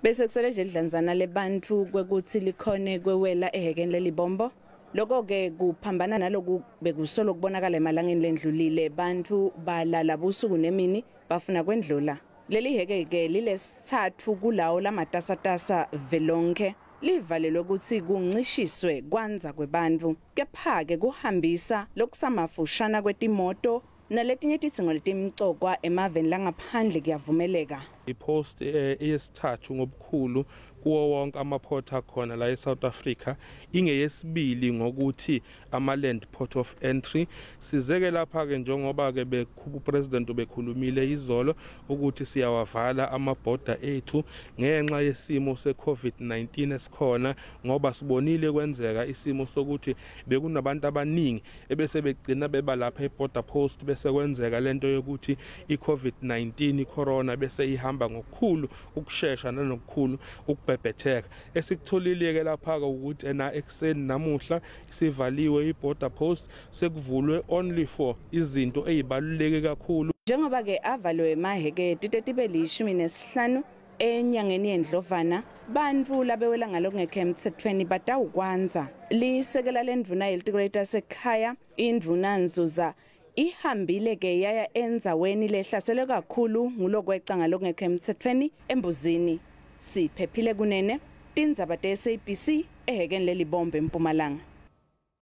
Bese kusele nje lidlanzana lebantfu kwekutsi likhone kwewela ehhekeni leLibombo. Lokho-ke kuphambana naloku bekusolo kubonakala emalangeni lendlulile, bantfu balala busuku nemini bafuna kwendlula. Leli hheke-ke lilesitsatfu kulawo lamatasatasa velonkhe. Livalelwe kutsi kuncishiswe kwandza kwebantfu. Kepha-ke kuhambisa lokusamafushana kwetimoto naletinye tidzingo letimcokwa emaveni langaphandle kuyavumeleka. I-post eyesithathu ngobukhulu kuwo wonke ama-port akhona la e-South Africa, ingeyesibili ngokuthi ama-land port of entry. Size-ke lapha-ke njengoba-ke upresident ubekhulumile izolo ukuthi siyawavala amabhoda ethu ngenxa yesimo se-COVID-19 esikhona, ngoba sibonile kwenzeka isimo sokuthi bekunabantu abaningi ebese begcina beba lapha e-border post, bese kwenzeka lento yokuthi i-COVID-19 i-corona bese ihamba ngokukhulu ukushesha nanokukhulu ukubhebhetheka. Esikutholile-ke lapha-ke ukuthi ena ekuseni namuhla sivaliwe i-border post, sekuvulwe only for izinto ezibaluleke kakhulu. Njengoba-ke avaliwe emahheke tite tibe 15 enyangeni yeNdlovana, bantfu labewela ngalokungekho emtsetfweni batawukwanza. Lisekela lendvuna yelitiko letasekhaya, indvuna Nzuza, ihambile ke yaya endzaweni lehlaselwe kakhulu ngulokweca ngalokungekho emtsetfweni eMbuzini. Siphephile Kunene, tindzaba te-SABC ehhekeni leLibombo eMpumalanga.